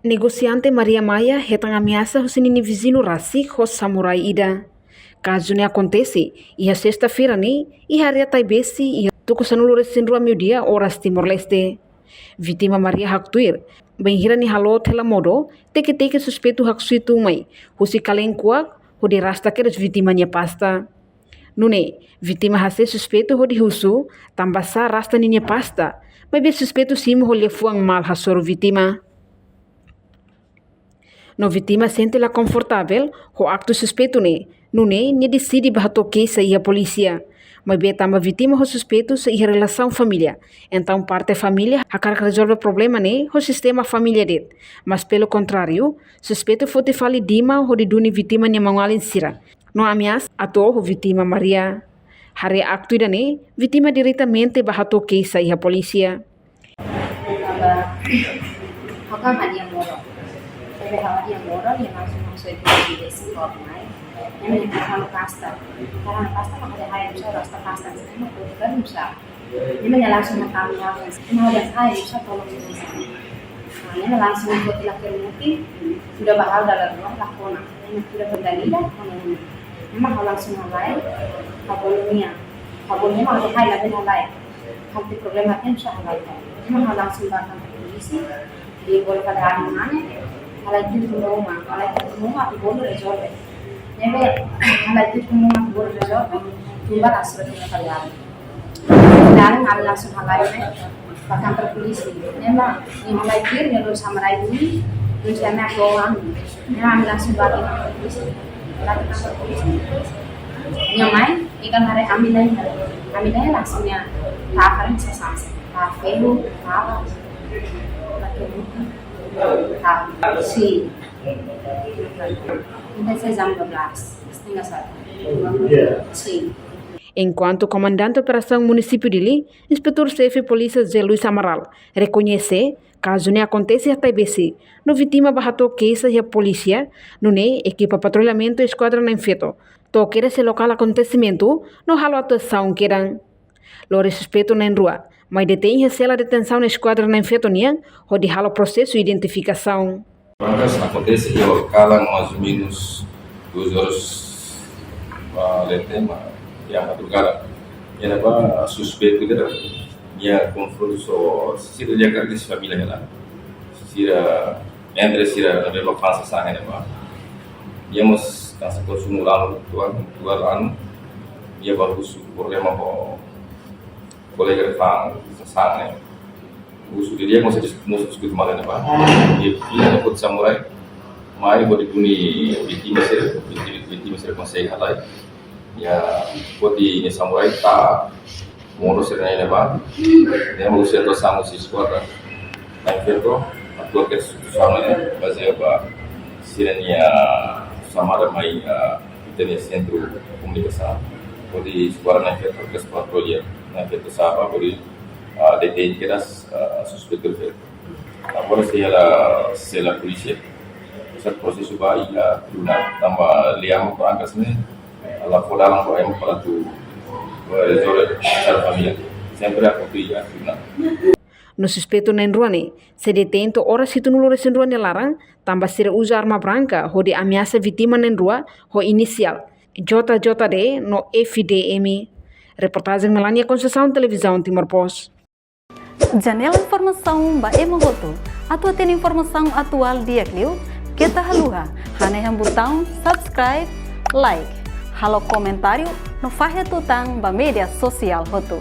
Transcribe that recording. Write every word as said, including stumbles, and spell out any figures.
Negosiante Maria Maia hetan ameasa husi ninia viziñu rasik ho samurai ida. Kazu ne'e akontese iha sesta-feira ne'e iha área Taibesi, iha tuku sanulu-resin-rua meiudia oras Timor-Leste. Vítima Maria haktuir, bainhira nia halo hela modo, teke-teke suspeitu haksoit tun mai husi kalen kuak hodi rasta kedas vítima nia pasta. Nune'e, vítima hase'e suspeitu hodi husu tanbasá rasta ninia pasta, maibé suspeitu simu ho liafuan malu hasoru vítima. No vítima sente la konfortavel ho aktu suspeitu ne'e, nune'e nia deside bá hato'o keixa iha polísia. Maibé tanba vítima ho suspeitu sei iha relasaun família, entaun parte família hakarak rezolve problema ne'e ho sistema família de'it. Mas pelo kontráriu, suspeitu foti fali dima hodi duni vítima nia maun-alin sira. No ameasa atu oho vítima Maria. Haree aktu ida-ne'e, vítima diretamente bá hato'o keixa iha polísia. Tanba, ha'u kan hadi'a modo. Tanba ha'u hadi'a modo, nia langsung masuk itu di besi kok mai. Nia menyebarkan pasta. Karena pasta maka ada hai, bisa rasta pasta, saya mau bukan bisa. Nia langsung mengatakan, mau ada hai, bisa tolong ini. Nah, nia langsung buat laki mungkin, sudah bahal dalam rumah, lakona. Nia sudah kendali dah, kono. Nia mau langsung halai, kabolonia. Kabolonia mau ada hai, lagi halai. Hal ti problema tem sa halai. Ema ha'u langsung bá kantor polísia, di bolu fadar mana, halai tuir ruma, halai tuir ruma, atu bolu rezolve. Ne'ebé, halai tuir ruma, atu bolu rezolve, tumba la surat ema fadar. Dalan ami langsung halai ne'e, bá kantor polísia. Ne'e mak, nia halai tuir, nia lori samurai duni, terus kami aku orang. Nia, ami langsung bá kantor polísia. Bá kantor polísia. Nia mai, nia kan haree ami-nia, ami-nia langsung nia tafar nia sasán. Tafar, tafar, tafar, tafar. Sin. Entaun, jam dua belas, setengah satu. Sin. Enkuantu Komandante Operasaun Munisípiu Dili, Inspetór Xefe Polísia José Luis Amaral, rekoñese kazu ne'e akontese iha Taibesi, no vítima bá hato'o keixa iha polísia, nune'e ekipa patrullamentu Eskuadra Na'in Feto to'o kedas iha lokál akontesimentu no halo atuasaun kedan. Lori suspeitu na'in-rua mai detein iha sela detensaun Eskuadra Na'in Feto nian, hodi halo prosesu identifikasaun. Barangkas akontese iha kalan mais ou menos duas horas, ah, leten, ma-, iha madrugada. Iha ne'ebá, ah, suspeitu ida nia konfrontu ho sira lia kardis família hela. Sira entre sira na belo pansa sange ne'ebá. Nia mós kansa konsumu lanu, tuan, tuan lanu. Nia bá husu problema ho kolega de fang, sasán ne'e. Husu didi'ak mós dis-, mós diskute malu ne'ebá. Nia, nia foti samurai. Mai hodi duni vítima sira, vítima, vítima sira konsege halai. Nia foti nia samurai tau modo sira-ne'e ne'ebá. Nia mós husu atuasaun husi Eskuadra Na'in Feto, atu atu sama ne'e, bazeia ba sira-nia xamada mai, ah, ita-nia sentru komunikasaun. Hodi Eskuadra Na'in Feto, kes patrulla Na'in Feto sa'e bá, hodi, ah, detein kedas, ah, suspeitu feto. Agora sei iha sela polísia, sá prosesu ba iha tribunál, tanba lei ema barangkas ne'e la fó dalan ba ema para atu, eh, rezolve sá família. Sempre akontese iha tribunál. No suspeitu na'in-rua ne'e sei detein to'o oras hitunulu-resin-rua nia laran, tanba sira uza arma branka hodi ameasa vítima na'in-rua ho inisiál J J D no F D M. Reportajen Melania Conceição, Televizaun Timor Post. Janela informasaun ba ema hotu. Atu hatene informasaun atuál di'ak liu, keta haluha hanehan butaun subscribe, like, halo komentáriu no fahe tutan ba média sosiál hotu.